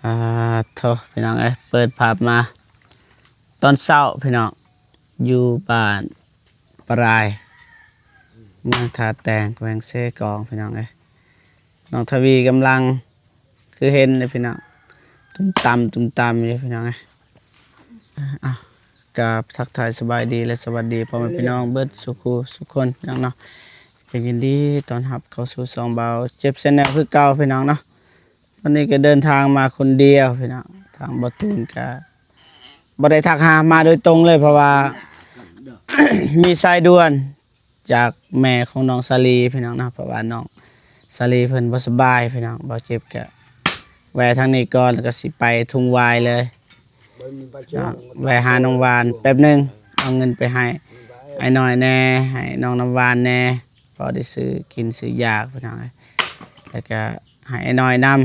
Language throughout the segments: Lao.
ອາ ໂທ້ ພີ່ນ້ອງເອີຍ ເປີດພາບມາຕອນເຊົ້າ ພີ່ນ້ອງ ຢູ່ບ້ານປະລາຍ ເມືອງທ່າແຕງ ແຂວງເຊກອງ ພີ່ນ້ອງເອີຍ. ນ້ອງທະວີກຳລັງ ຄືເຫັນເດ້ພີ່ນ້ອງ ຕຸ້ມຕຳ ຕຸ້ມຕຳຢູ່ ພີ່ນ້ອງເອີຍ. ເອົາ ກາບທັກທາຍສະບາຍດີ ແລະ ສະຫວັດດີພໍ່ແມ່ພີ່ນ້ອງເບິດສູ່ຄູ່ສູ່ຄົນ ພີ່ນ້ອງເນາະ. ກໍຍິນດີຕ້ອນຮັບເຂົ້າສູ່ຊ່ອງບ່າວເຈັບແຊນແນວຄືເກົ່າ ພີ່ນ້ອງເນາະ. ຕອນນີ້ກໍເດີນທາງມາຄົນດຽວ ພີ່ນ້ອງ. ທາງບ່າວຕູນກໍບໍ່ໄດ້ທັກຫາມາໂດຍຕົງເລີຍ ເພາະວ່າມີສາຍດ່ວນຈາກແມ່ຂອງນ້ອງສາລີ ພີ່ນ້ອງເນາະ. ເພາະວ່ານ້ອງສາລີເພິ່ນບໍ່ສະບາຍ ພີ່ນ້ອງ. ບ່າວເຈັບກໍແວ່ທາງນີ້ກ່ອນ ແລ້ວກໍຊິໄປທົ່ງຫວາຍເລີຍເນາະ. ແວ່ຫານ້ອງຫວານແປັບໜຶ່ງ ເອົາເງິນໄປໃຫ້ອ້າຍນ້ອຍແດ່ ໃຫ້ນ້ອງນ້ຳຫວານແດ່ ພໍໄດ້ຊື້ກິນຊື້ຢາ ພີ່ນ້ອງເອີຍ. ແລ້ວກໍໃຫ້ອ້າຍນ້ອຍນຳ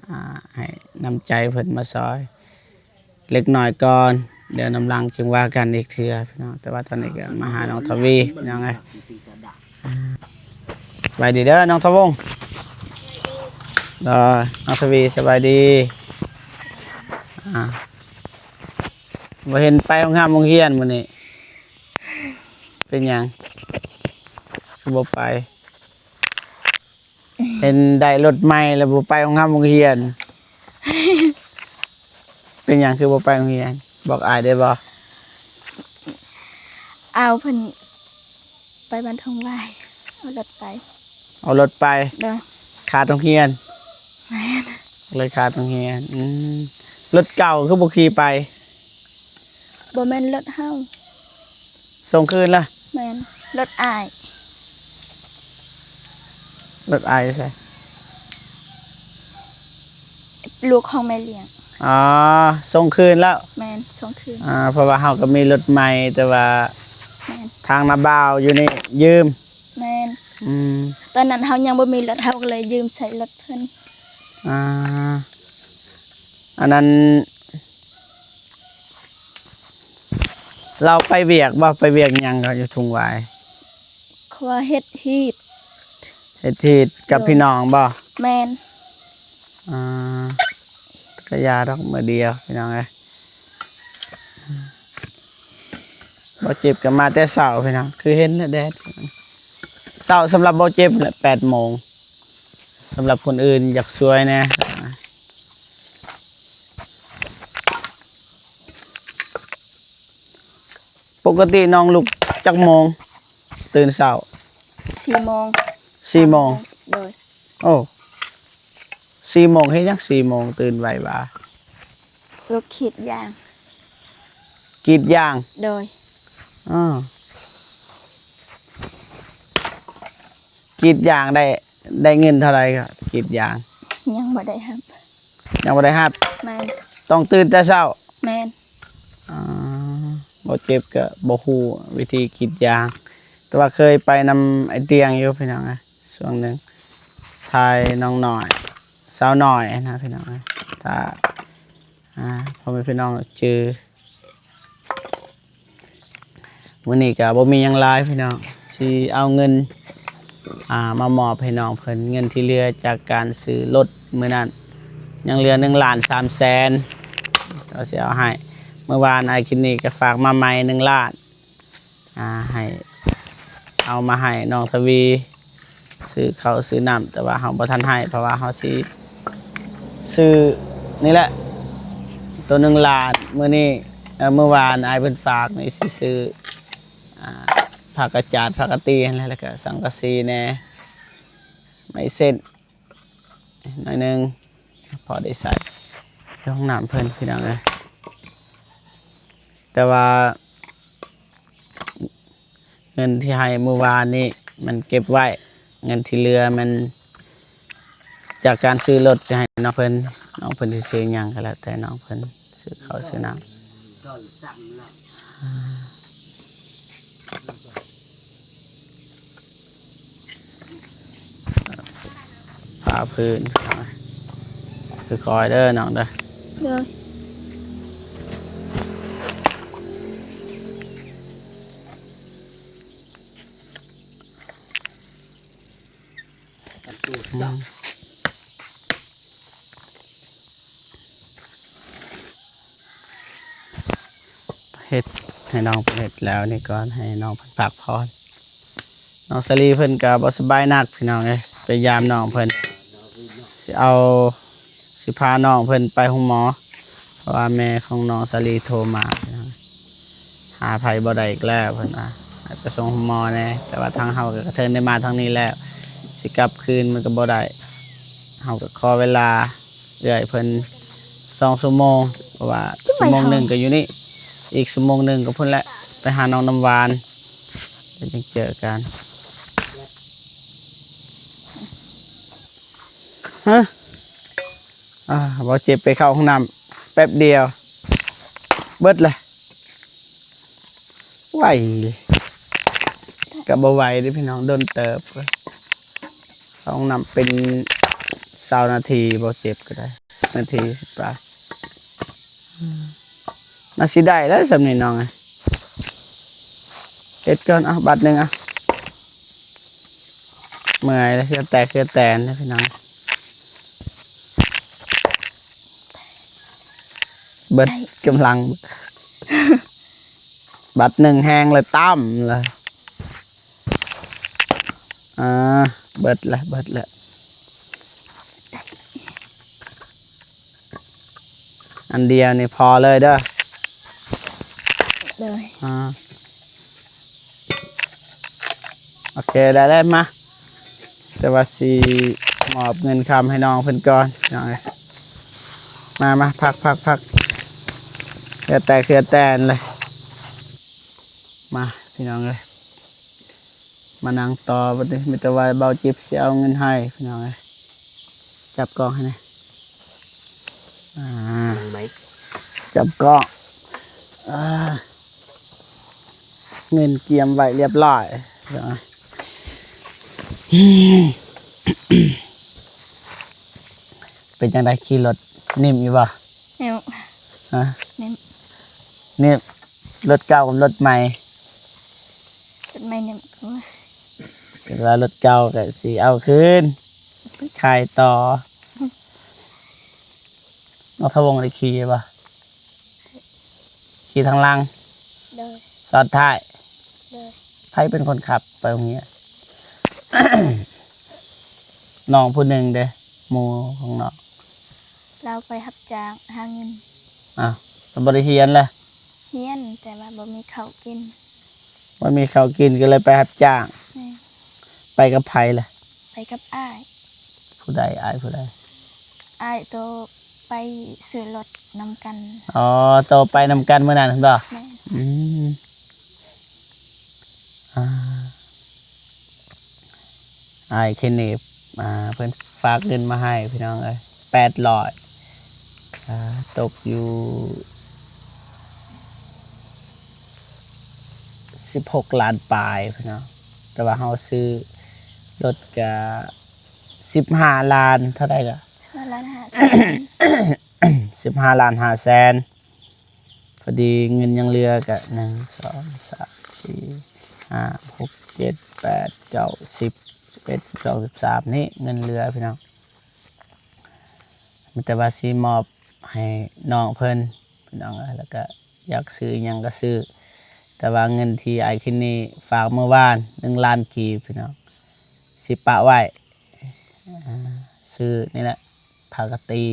ອ່າ ໃຫ້ນ້ຳໃຈເພິ່ນມາຊ່ອຍເລັກນ້ອຍກ່ອນ ດຽວນຳຫຼັງຈຶ່ງວ່າກັນອີກເທື່ອ ພີ່ນ້ອງ. ແຕ່ວ່າຕອນນີ້ກໍມາຫານ້ອງທະວີ ພີ່ນ້ອງເອີຍ. ສະບາຍດີເດີນ້ອງທະວົງ ເອີ ນ້ອງທະວີ ສະບາຍດີ. ອ່າ ບໍ່ເຫັນໄປໂຮງຮ່ຳໂຮງຮຽນມື້ນີ້ ເປັນຫຍັງຄືບໍ່ໄປ? ເຫັນໄດ້ລົດໃໝ່ແລ້ວບໍ່ໄປໂຮງຮ່ຳໂຮງຮຽນ ເປັນຫຍັງຄືບໍ່ໄປໂຮງຮຽນ? ບອກອ້າຍໄດ້ບໍ່? ເອົາເພິ່ນໄປບ້ານທົ່ງຫວາຍ ເອົາລົດໄປ. ເອົາລົດໄປ? ໂດຍ. ຂາດໂຮງຮຽນ? ແມ່ນ. ເລີຍຂາດໂຮງຮຽນ. ອືມ ລົດເກົ່າຄືບໍ່ຂີ່ໄປ? ບໍ່ແມ່ນລົດເຮົາ. ສົ່ງຄືນລະ? ແມ່ນ ລົດອ້າຍ. ລົດອ້າຍຢູ່ໃສ? ລູກຂອງແມ່ລ້ຽງ. ອໍ ສົ່ງຄືນແລ້ວ? ແມ່ນ ສົ່ງຄືນ. ອ່າ ເພາະວ່າເຮົາກໍມີລົດໃໝ່ ແຕ່ວ່າ ແມ່ນ ທາງນ້າບ່າວຢູ່ນີ້ຢືມ. ແມ່ນ. ອືມ ຕອນນັ້ນເຮົາຍັງບໍ່ມີລົດ ເຮົາກໍເລີຍຢືມໃຊ້ລົດເພິ່ນ. ອ່າ ອັນນັ້ນ ລາວໄປວຽກບໍ່? ໄປວຽກຫຍັງຢູ່ທົ່ງຫວາຍ? ເຂົາວ່າເຮັດຮີດ. ເຮັດຮີດກັບ ໂດຍ ພີ່ນ້ອງບໍ່? ແມ່ນ. ອ່າ ກະຢ່າດອກ ມື້ດຽວ ພີ່ນ້ອງເອີຍ. ບໍ່ເຈັບກໍມາແຕ່ເຊົ້າ ພີ່ນ້ອງ ຄືເຫັນແດດ. ເຊົ້າສຳລັບບໍ່ເຈັບແຫຼະ ແປດໂມງ. ສຳລັບຄົນອື່ນຢາກສວຍແດ່. ປົກກະຕິນ້ອງລຸກຈັກໂມງ? ຕື່ນເຊົ້າ ສີ່ໂມງ. ສີ່ໂມງ. ໂດຍ. ໂອ້ ສີ່ໂມງເຮັດຫຍັງ? ສີ່ໂມງຕື່ນໄວຫວາ? ລຸກກຣີດຢາງ. ກຣີດຢາງ? ໂດຍ. ອໍ ກຣີດຢາງໄດ້ ໄດ້ເງິນເທົ່າໃດ? ກຣີດຢາງ ຍັງບໍ່ໄດ້ຮັບ. ຍັງບໍ່ໄດ້ຮັບ? ແມ່ນ. ຕ້ອງຕື່ນແຕ່ເຊົ້າ? ແມ່ນ. ອໍ ບໍ່ເຈັບກໍບໍ່ຮູ້ວິທີກຣີດຢາງ ແຕ່ວ່າເຄີຍໄປນຳອ້າຍຕຽງຢູ່ ພີ່ນ້ອງເອີຍ ຊ່ວງໜຶ່ງ ຖ່າຍນ້ອງນ້ອຍ ສາວນ້ອຍນະ ພີ່ນ້ອງເອີຍ. ຖ້າ ອ່າ ພໍ່ແມ່ພີ່ນ້ອງຈື່ ມື້ນີ້ກໍບໍ່ມີຫຍັງຫຼາຍ ພີ່ນ້ອງ ຊິເອົາເງິນ ອ່າ ມາມອບໃຫ້ນ້ອງເພິ່ນ. ເງິນທີ່ເຫຼືອຈາກການຊື້ລົດມື້ນັ້ນ ຍັງເຫຼືອໜຶ່ງລ້ານສາມແສນ ກໍຊິເອົາໃຫ້. ມື້ວານອ້າຍຄິນນີ້ກໍຝາກມາໃໝ່ໜຶ່ງລ້ານ ອ່າ ໃຫ້ ເອົາມາໃຫ້ນ້ອງທະວີ ຊື້ເຂົ້າຊື້ນ້ຳ ແຕ່ວ່າເຮົາບໍ່ທັນໃຫ້ ເພາະວ່າເຮົາຊິຊື້ນີ້ແຫຼະ ໂຕໜຶ່ງລ້ານ. ມື້ນີ້ ເອີ ມື້ວານອ້າຍເພິ່ນຝາກນີ້ ຊິຊື້ ອ່າ ຜ້າກະຈາດ ຜ້າກະຕີຫັ້ນແຫຼະ ແລ້ວກະສັງກະສີແດ່ ໄມ້ເສັ້ນໜ້ອຍໜຶ່ງ ພໍໄດ້ໃຊ້ໃນຫ້ອງນ້ຳເພິ່ນ ພີ່ນ້ອງເອີຍ. ແຕ່ວ່າ ເງິນທີ່ໃຫ້ມື້ວານນີ້ມັນເກັບໄວ້ ເງິນທີ່ເຫຼືອມັນຈາກການຊື້ລົດ ຊິໃຫ້ນ້ອງເພິ່ນ. ນ້ອງເພິ່ນຊິຊື້ຫຍັງກໍແລ້ວແຕ່ນ້ອງເພິ່ນ ຊື້ເຂົ້າຊື້ນ້ຳ. ຜ້າພື້ນ ຄ່ອຍເດີນ້ອງເດີ. ໂດຍ. ອືມ. ເຮັດໃຫ້ນ້ອງເພິ່ນເຮັດແລ້ວນີ້ກ່ອນ ໃຫ້ນ້ອງເພິ່ນພັກຜ່ອນ. ນ້ອງສາລີເພິ່ນກໍບໍ່ສະບາຍໜັກພີ່ນ້ອງເອີຍ ໄປຢາມນ້ອງເພິ່ນ ຊິເອົາ ຊິພານ້ອງເພິ່ນໄປໂຮງໝໍ ເພາະວ່າແມ່ຂອງນ້ອງສາລີໂທມາ ຫາໃຜບໍ່ໄດ້ອີກແລ້ວ ເພິ່ນວ່າໃຫ້ໄປສົ່ງໂຮງໝໍແດ່. ແຕ່ວ່າທາງເຮົາກໍກະເທີນໄດ້ມາທາງນີ້ແລ້ວ ຊິກັບຄືນມັນກໍບໍ່ໄດ້ ເຮົາກໍຂໍເວລາເອື້ອຍເພິ່ນສອງຊົ່ວໂມງ ເພາະວ່າຊົ່ວໂມງໜຶ່ງກໍຢູ່ນີ້ ອີກຊົ່ວໂມງໜຶ່ງກໍພຸ້ນແຫຼະ ໄປຫານ້ອງນ້ຳຫວານ ແລ້ວຈຶ່ງເຈີກັນ. ຮະ ອ່າ ບໍ່ເຈັບໄປເຂົ້າຫ້ອງນ້ຳແປັບດຽວ ເບິດລະ ໄວ ກໍບໍ່ໄວເດ້ພີ່ນ້ອງ ດົນເຕີບ ເຂົ້າຫ້ອງນ້ຳເປັນຊາວນາທີ ບໍ່ເຈັບກໍໄດ້ ນາທີປາຍ ອືມ ໜ້າຊິໄດ້ແລ້ວສ່ຳນີ້ນ້ອງເອີຍ ເຮັດກ່ອນ ເອົາບາດໜຶ່ງ ເອົາ ເມື່ອຍແລ້ວ ເຫື່ອແຕກເຫື່ອແຕນເດ້ພີ່ນ້ອງ ເບິດກຳລັງ ບາດໜຶ່ງແຮງແລ້ວ ຕຳລະ ອ່າ ເບິດລະ ເບິດລະ ອັນດຽວນີ້ພໍເລີຍເດີ ໂດຍ ອ່າ ໂອເຄ ໄດ້ແລ້ວ ມາ ແຕ່ວ່າຊິມອບເງິນຄຳໃຫ້ນ້ອງເພິ່ນກ່ອນ ພີ່ນ້ອງເອີຍ ມາ ມາ ພັກ ພັກ ພັກ ເຫື່ອແຕກເຫື່ອແຕນເລີຍ ມາ ພີ່ນ້ອງເອີຍ ມານັ່ງຕໍ່ບັດນີ້ ມີແຕ່ວ່າເບົາຈິບຊິເອົາເງິນໃຫ້ ພີ່ນ້ອງເອີຍ ຈັບກ້ອງໃຫ້ແດ່ ອ່າ ນັ່ງໄໝ ຈັບກ້ອງ ອ່າ ເງິນກຽມໄວ້ລຽບລ້ອຍ ເປັນຈັ່ງໃດ ຂີ່ລົດ ນິ້ມຢູ່ບໍ່? ແນວ ຮະ? ແມ່ນ ນີ້ລົດເກົ່າກັບລົດໃໝ່? ລົດໃໝ່ນີ້ ເປັນວ່າລົດເກົ່າກໍຊິເອົາຄືນ ຂາຍຕໍ່. ນ້ອງທະວົງໄດ້ຂີ່ຢູ່ບໍ່? ຂີ່ທາງຫຼັງ? ໂດຍ. ຊ້ອນທ້າຍ? ໂດຍ. ໃຜເປັນຄົນຂັບໄປໂຮງຮຽນ? ນ້ອງຜູ້ໜຶ່ງເດ້ ໝູ່ຂອງນ້ອງ ລາວໄປຮັບຈ້າງຫາເງິນ. ອ້າວ ລາວບໍ່ໄດ້ຮຽນລະ? ຮຽນ ແຕ່ວ່າບໍ່ມີເຂົ້າກິນ. ບໍ່ມີເຂົ້າກິນກໍເລີຍໄປຮັບຈ້າງ. ແມ່ນ. ໄປກັບໃຜລະ? ໄປກັບອ້າຍ. ຜູ້ໃດ? ອ້າຍຜູ້ໃດ? ອ້າຍໂຕໄປຊື້ລົດນຳກັນ. ອໍ ໂຕໄປນຳກັນມື້ນັ້ນຫັ້ນບໍ? ແມ່ນ. ອືມ ອ່າ ອ້າຍເຄເນບ ອ່າ ເພິ່ນຝາກເງິນມາໃຫ້ພີ່ນ້ອງເອີຍ ແປດຮ້ອຍ ອ່າ ຕົກຢູ່ສິບຫົກລ້ານປາຍພີ່ນ້ອງ ແຕ່ວ່າເຮົາຊື້ລົດກະສິບຫ້າລ້ານ ເທົ່າໃດກະ ສິບຫ້າລ້ານຫ້າແສນ ສິບຫ້າລ້ານຫ້າແສນ. ພໍດີເງິນຍັງເຫຼືອກະ ໜຶ່ງ ສອງ ສາມ ສີ່ ຫ້າ ຫົກ ເຈັດ ແປດ ເກົ້າ ສິບ ສິບເອັດ ສິບສອງ ສິບສາມ ນີ້ເງິນເຫຼືອພີ່ນ້ອງ ມີແຕ່ວ່າຊິມອບໃຫ້ນ້ອງເພິ່ນພີ່ນ້ອງເອີຍ ແລ້ວກະຢາກຊື້ອີ່ຫຍັງກະຊື້ ແຕ່ວ່າເງິນທີ່ອ້າຍຄິນນີ້ຝາກມື້ວານ ໜຶ່ງລ້ານກີບພີ່ນ້ອງ ຊິປະໄວ້ ອ່າ ຊື້ນີ້ແຫຼະ ຜ້າກະຕີ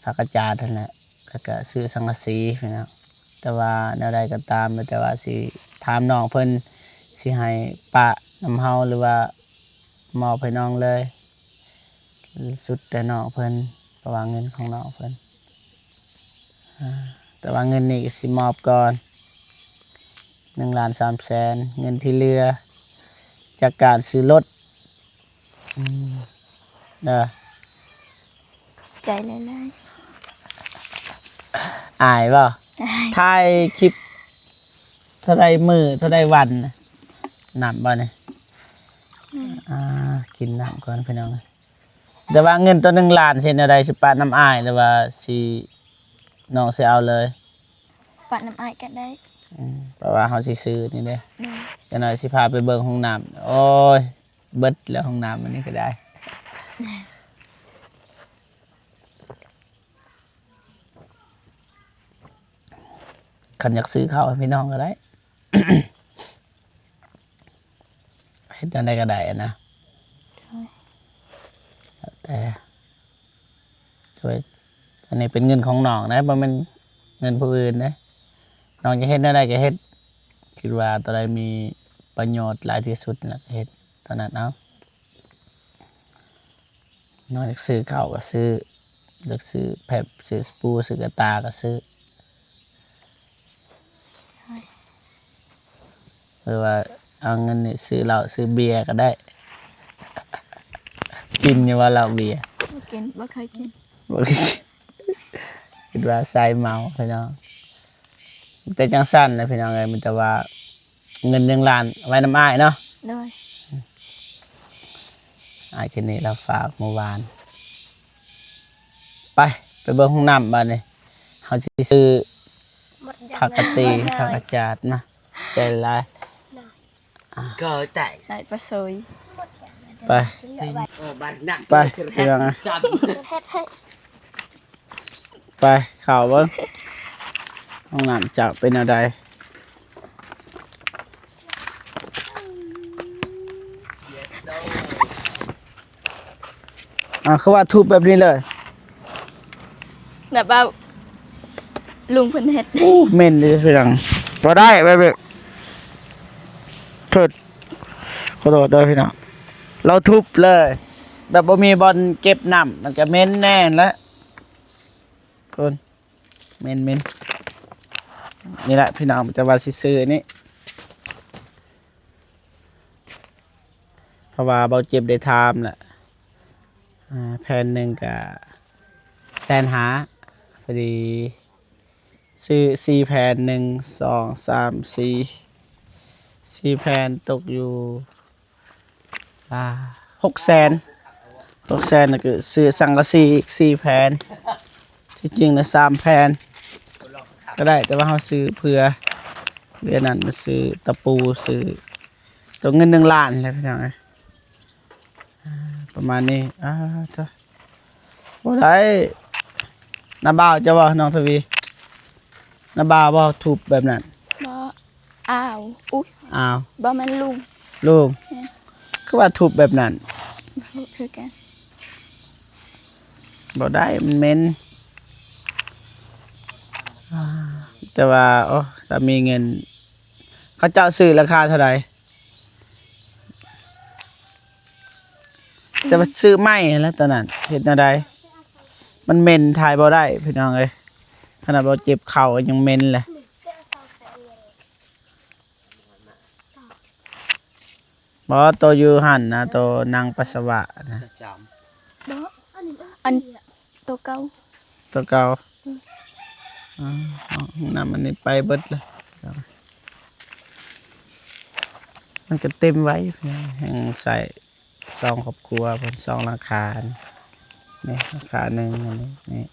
ຜ້າກະຈາດຫັ້ນແຫຼະ ແລ້ວກະຊື້ສັງກະສີພີ່ນ້ອງ ແຕ່ວ່າແນວໃດກໍຕາມ ແຕ່ວ່າຊິຖາມນ້ອງເພິ່ນ ຊິໃຫ້ປະນຳເຮົາ ຫຼືວ່າມອບໃຫ້ນ້ອງເລີຍ ສຸດແຕ່ນ້ອງເພິ່ນ ເພາະວ່າເງິນຂອງນ້ອງເພິ່ນ ອ່າ ແຕ່ວ່າເງິນນີ້ກໍຊິມອບກ່ອນ ໜຶ່ງລ້ານສາມແສນ ເງິນທີ່ເຫຼືອຈາກການຊື້ລົດ ອືມ ເດີ ຂອບໃຈຫຼາຍໆ. ອາຍບໍ່? ອາຍ. ຖ່າຍຄລິບເທົ່າໃດມື້ ເທົ່າໃດວັນ? ນຳບໍ່ນີ້? ອືມ ອ່າ ກິນນ້ຳກ່ອນພີ່ນ້ອງ. ແຕ່ວ່າເງິນໂຕໜຶ່ງລ້ານ ຊິເຮັດແນວໃດ? ຊິປະນຳອ້າຍ ຫຼືວ່າຊິ ນ້ອງຊິເອົາເລີຍ? ປະນຳອ້າຍກໍໄດ້. ອືມ ເພາະວ່າເຮົາຊິຊື້ນີ້ເດ້. ອືມ ຈັກໜ້ອຍຊິພາໄປເບິ່ງຫ້ອງນ້ຳ. ໂອ້ຍ ເບິດແລ້ວຫ້ອງນ້ຳອັນນີ້ກໍໄດ້. ອືມ ເ ຄັນຢາກຊື້ເຂົ້າໃຫ້ພີ່ນ້ອງກໍໄດ້ ເຮັດແນວໃດກໍໄດ້ນະ ແລ້ວແຕ່ ຊ່ວຍ ອັນນີ້ເປັນເງິນຂອງນ້ອງນະ ບໍ່ແມ່ນເງິນຜູ້ອື່ນເດ້ ນ້ອງຈະເຮັດແນວໃດກໍເຮັດ ຄິດວ່າຕົວໃດມີປະໂຫຍດຫຼາຍທີ່ສຸດລະກໍເຮັດຕົວນັ້ນເອົາ. ນ້ອງຢາກຊື້ເຂົ້າກໍຊື້ ຢາກຊື້ແພັບ ຊື້ສະປູ ຊື້ກະຕ່າກໍຊື້ ຫຼືວ່າເອົາເງິນນີ້ຊື້ເຫຼົ້າຊື້ເບຍກໍໄດ້. ກິນຢູ່ບໍ່ເຫຼົ້າເບຍ? ບໍ່ກິນ ບໍ່ເຄີຍກິນ ບໍ່ກິນ ຄິດວ່າໃສ່ເມົາພີ່ນ້ອງ ແຕ່ຈັ່ງຊັ້ນແຫຼະພີ່ນ້ອງເອີຍ ມີແຕ່ວ່າເງິນໜຶ່ງລ້ານໄວ້ນຳອ້າຍເນາະ. ໂດຍ ອ້າຍເຄນນີລາວຝາກມື້ວານ. ໄປ ໄປເບິ່ງຫ້ອງນ້ຳບາດນີ້ ເຮົາຊິຊື້ຜັກກະຕີ ຜັກກະຈາດມາ ໃຈຫຼາຍ. ເກີແຕກ ໄດ້ປາໂຊຍ ໄປ ເອີ ບາດໜັກ ໄປ ເອີ ຊິວ່າໄງ ໄປ ເຂົ້າເບິ່ງ ຫ້ອງນ້ຳຈະເປັນແນວໃດ. ອ່າ ຄືວ່າທຸບແບບນີ້ເລີຍ ແບບວ່າລຸງເພິ່ນເຮັດ. ໂອ້ ເໝັນເດ້ພີ່ນ້ອງ ບໍ່ໄດ້ ແບບ ແບບ ໂທດ ຂໍໂທດເດີພີ່ນ້ອງ ລາວທຸບເລີຍ ແບບບໍ່ມີບ່ອນເກັບນ້ຳ ມັນກະເໝັນແນ່ຫັ້ນແຫຼະ ຄົນ ເໝັນໆ ນີ້ແຫຼະພີ່ນ້ອງ ແຕ່ວ່າຊິຊື້ອັນນີ້ ເພາະວ່າເບົາເຈັບໄດ້ຖາມລະ ອ່າ ແຜ່ນໜຶ່ງກະແສນຫ້າ ພໍດີ ຊື້ສີ່ແຜ່ນ ໜຶ່ງ ສອງ ສາມ ສີ່ ສີ່ແຜ່ນ ຕົກຢູ່ ອ່າ ຫົກແສນ ຫົກແສນ ແລ້ວກໍຊື້ສັງກະສີອີກສີ່ແຜ່ນ ທີ່ຈິງນະ ສາມແຜ່ນກໍໄດ້ ແຕ່ວ່າເຮົາຊື້ເພື່ອ ເຫຼືອນັ້ນມາຊື້ຕະປູ ຊື້ຕົວເງິນໜຶ່ງລ້ານແຫຼະພີ່ນ້ອງເອີຍ. ອ່າ ປະມານນີ້ ອ່າ ໂທ້ ບໍ່ໄດ້ ນ້າບ່າວເຈົ້າບໍ່ ນ້ອງທະວີ ນ້າບ່າວບໍ່ ທຸບແບບນັ້ນ? ບໍ່ ອ້າວ ອຸຍ ອ້າວ ບໍ່ແມ່ນລຸງ ລຸງ ແມ່ນ ຄືວ່າທຸບແບບນັ້ນ? ບໍ່ຮູ້ຄືກັນ ບໍ່ໄດ້ ມັນເໝັນ ອ່າ ແຕ່ວ່າ ໂອ້ ຖ້າມີເງິນ ເຂົາເຈົ້າຊື້ລາຄາເທົ່າໃດ? ແຕ່ວ່າຊື້ໃໝ່ຫັ້ນແຫຼະຕອນນັ້ນ ເຮັດແນວໃດ ມັນເໝັນ ຖ່າຍບໍ່ໄດ້ພີ່ນ້ອງເອີຍ ຂະໜາດວ່າເຈັບເຂົ້າກໍຍັງເໝັນແຫຼະ. ບໍ່ ໂຕຢູ່ຫັ້ນນະ ໂຕນັ່ງປັດສະວະນະ. ບໍ່ ອັນ ໂຕເກົ່າ ໂຕເກົ່າ ອືມ ອ່າ ຫ້ອງນ້ຳອັນນີ້ໄປເບິດລະ ມັນກໍເຕັມໄວ ແຮ່ງໃຊ້ສອງຄອບຄົວພຸ້ນ ສອງຫຼັງຄາ ນີ້ຫຼັງຄາໜຶ່ງ ອັນນີ້ ນີ້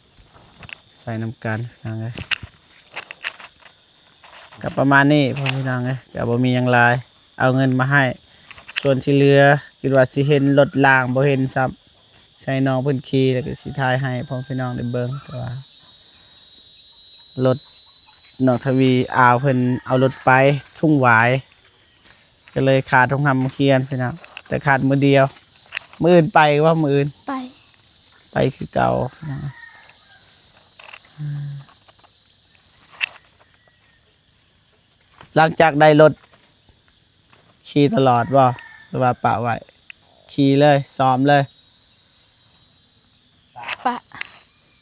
ໃຊ້ນຳກັນພີ່ນ້ອງເອີຍ. ກໍປະມານນີ້ພໍ່ແມ່ພີ່ນ້ອງເອີຍ ກໍບໍ່ມີຫຍັງຫຼາຍ ເອົາເງິນມາໃຫ້ ສ່ວນທີ່ເຫຼືອ ຄິດວ່າຊິເຫັນລົດລາງ ບໍ່ເຫັນຊ້ຳ ໃຊ້ນ້ອງເພິ່ນຂີ່ ແລ້ວກໍຊິຖ່າຍໃຫ້ພໍ່ແມ່ພີ່ນ້ອງໄດ້ເບິ່ງ ແຕ່ວ່າລົດນ້ອງທະວີ ອາວເພິ່ນເອົາລົດໄປທຸງຫວາຍ ກໍເລີຍຂາດໂຮງຮຳໂຮງຮຽນພີ່ນ້ອງ ແຕ່ຂາດມື້ດຽວ ມື້ອື່ນໄປບໍ່? ມື້ອື່ນ ໄປ ໄປຄືເກົ່າ. ຫຼັງຈາກໄດ້ລົດ ຂີ່ຕະຫຼອດບໍ່ ຫຼືວ່າປະໄວ້? ຂີ່ເລີຍ ຊ້ອມເລີຍ? ປະ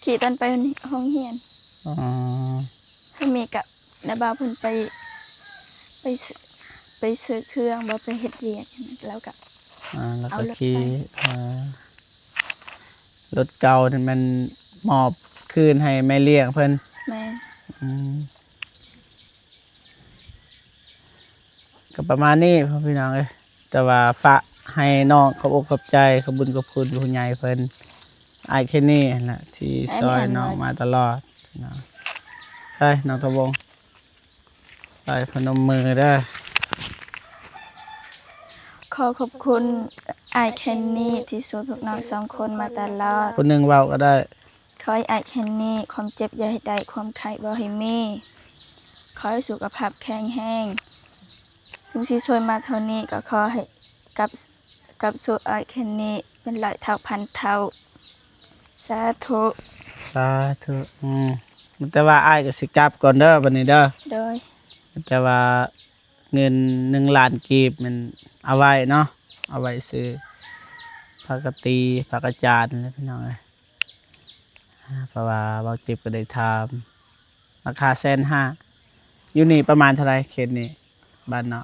ຂີ່ຕອນໄປໂຮງຮຽນ. ອໍ ແລ້ວມີກະນ້າບ່າວເພິ່ນໄປ ໄປ ໄປຊື້ເຄື່ອງບໍ່ ໄປເຮັດວຽກ ແລ້ວກະ ອ່າ ແລ້ວກໍຂີ່ ເອົາລົດໄປ ອ່າ ລົດເກົ່ານີ້ແມ່ນມອບຄືນໃຫ້ແມ່ລ້ຽງເພິ່ນ? ແມ່ນ. ອືມ ກໍປະມານນີ້ພໍ່ແມ່ພີ່ນ້ອງເອີຍ ແຕ່ວ່າຝາກໃຫ້ນ້ອງຂອບອົກຂອບໃຈ ຂອບບຸນຂອບຄຸນຜູ້ໃຫຍ່ເພິ່ນ ອ້າຍເຄນນີຫັ້ນແຫຼະ ທີ່ຊ່ອຍນ້ອງມາຕະຫຼອດເນາະ. ໄປ ນ້ອງທະວົງ ໄປ ພະນົມມືເດີ. ຂໍຂອບຄຸນອ້າຍເຄນນີທີ່ຊ່ວຍພວກນ້ອງສອງຄົນມາຕະຫຼອດ. ຜູ້ໜຶ່ງເວົ້າກໍໄດ້. ຂໍໃຫ້ອ້າຍແຄນນີ ຄວາມເຈັບຢ່າໃຫ້ໄດ້ ຄວາມໄຂ້ບໍ່ໃຫ້ມີ. ຂໍໃຫ້ສຸຂະພາບແຂງແຮງ. ເຖິງຊິຊ່ວຍມາເທົ່ານີ້ ກໍຂໍໃຫ້ກັບ ກັບສູ່ອ້າຍຄືນນີ້ເປັນຮ້ອຍເທົ່າພັນເທົ່າ. ສາທຸ. ສາທຸ. ອືມ ແຕ່ວ່າອ້າຍກໍຊິກັບກ່ອນເດີ ບັດນີ້ເດີ. ໂດຍ. ແຕ່ວ່າເງິນໜຶ່ງລ້ານກີບ ແມ່ນເອົາໄວ້ເນາະ, ເອົາໄວ້ຊື້ຜ້າກະຕີ ຜ້າກະຈານແຫຼະ ພີ່ນ້ອງເອີຍ. ອ່າ ເພາະວ່າເບົາຈິບກໍໄດ້ຖາມ ລາຄາແສນຫ້າ. ຢູ່ນີ້ປະມານເທົ່າໃດ ເຂດນີ້ ບ້ານເນາະ?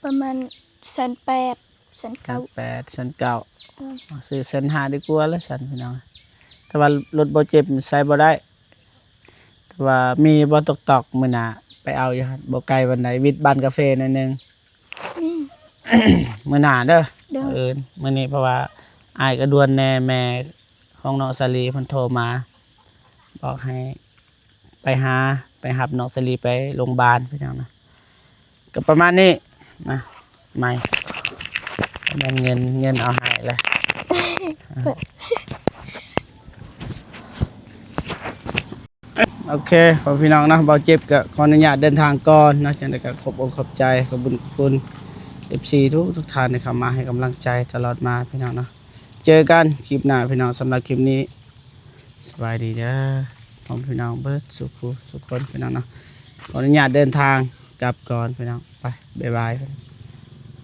ປະມານແສນແປດ ແສນເກົ້າ. ແສນແປດ ແສນເກົ້າ. ອືມ ຊື້ແສນຫ້າດີກວ່າລະຊັ້ນ ພີ່ນ້ອງ. ແຕ່ວ່າລົດເບົາຈິບໃຊ້ບໍ່ໄດ້. ແຕ່ວ່າມີບໍ່ຕອກໆ ມື້ໜ້າໄປເອົາຢູ່ຫັ້ນ ບໍ່ໄກປານໃດ ວິດບ້ານກາເຟໜ້ອຍໜຶ່ງ. ມີ ມື້ໜ້າເດີ. ໂດຍ. ມື້ອື່ນ ມື້ນີ້ເພາະວ່າອ້າຍກໍດ່ວນແດ່ ແມ່ຂອງນ້ອງສາລີເພິ່ນໂທມາ ບອກໃຫ້ໄປຫາ ໄປຮັບນ້ອງສາລີໄປໂລງບານ ພີ່ນ້ອງນະ. ກໍປະມານນີ້ນະ ໃໝ່ ແມ່ນເງິນ ເງິນເອົາໃຫ້ແຫຼະ. ໂອເຄ ພໍ່ແມ່ພີ່ນ້ອງເນາະ, ເບົາຈິບກໍຂໍອະນຸຍາດເດີນທາງກ່ອນເນາະ. ຈັ່ງໃດກໍຂອບອົກຂອບໃຈ ຂອບບຸນຂອບຄຸນ ເອັຟຊີ ທຸກໆທ່ານທີ່ເຂົ້າມາໃຫ້ກຳລັງໃຈຕະຫຼອດມາ ພີ່ນ້ອງເນາະ. ເຈີກັນຄລິບໜ້າ ພີ່ນ້ອງ. ສຳລັບຄລິບນີ້ ສະບາຍດີເດີ ພໍ່ແມ່ພີ່ນ້ອງເບິດສູ່ຜູ້ສູ່ຄົນ ພີ່ນ້ອງເນາະ. ຂໍອະນຸຍາດເດີນທາງກັບກ່ອນ ພີ່ນ້ອງ. ໄປ ບາຍບາຍ.